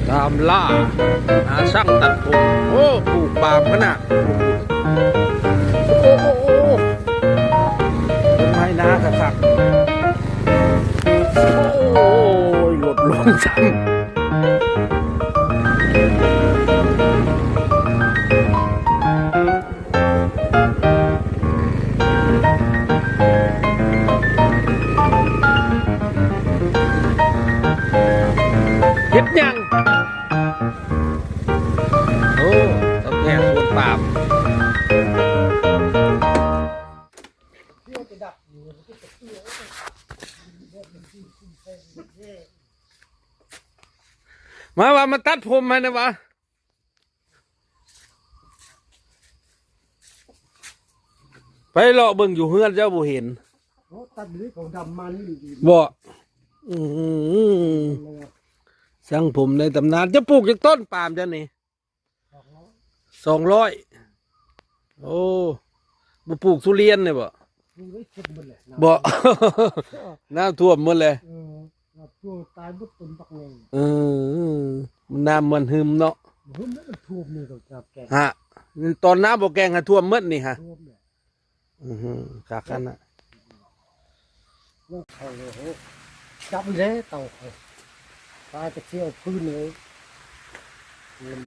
ຕາມລ່າຫາຊ່າງຕັດຜົມ. ໂອ້ ປູກປາມຂະໜາດ. ໂອ້ ໂອ້ ໂອ້ ໂອ້ ເບິ່ງໄຮ່ນາຄັກໆ. ໂອ້ຍ ລົດລົງຊ້ຳ. ເຮັດຫຍັງ? ໂອ້ ເຖົ້າແກ່ສວນປາມ. ມາວ່າມາຕັດຜົມໃຫ້ແດ່ຫວາ. ໄປເລາະເບິ່ງຢູ່ເຮືອນເຈົ້າບໍ່ເຫັນ. ໂອ້ ຕັດນີ້ເຂົາດຳມານີ້ດີ. ບໍ່? ອືມ ຊ່າງຜົມໃນຕຳນານ. ເຈົ້າປູກຈັກຕົ້ນປາມເຈົ້ານີ້? ສອງຮ້ອຍ. ໂອ້ ບໍ່ປູກທຸລຽນນີ້ບໍ່? ບໍ່? ນ້ຳຖ້ວມໝົດແຫຼະ. ເອີ ນ້ຳຖ້ວມຕາຍໝົດຕົ້ນບັກໃຫຍ່. ເອີ ນ້ຳມັນຫຶມເນາະ. ຫຶມແລ້ວມັນຖ້ວມນີ້ກໍຈະແກງ. ຮະ ຕອນນ້ຳບໍ່ແກງຫາຖ້ວມໝົດນີ້ຫະ. ຖ້ວມແຫຼະ. ອື ຄັກຂະໜາດ. ເອົາເລີຍ ຈັບແລ້ວເຕົາ ປາຈະເຊຍເອົາພື້ນເລີຍ.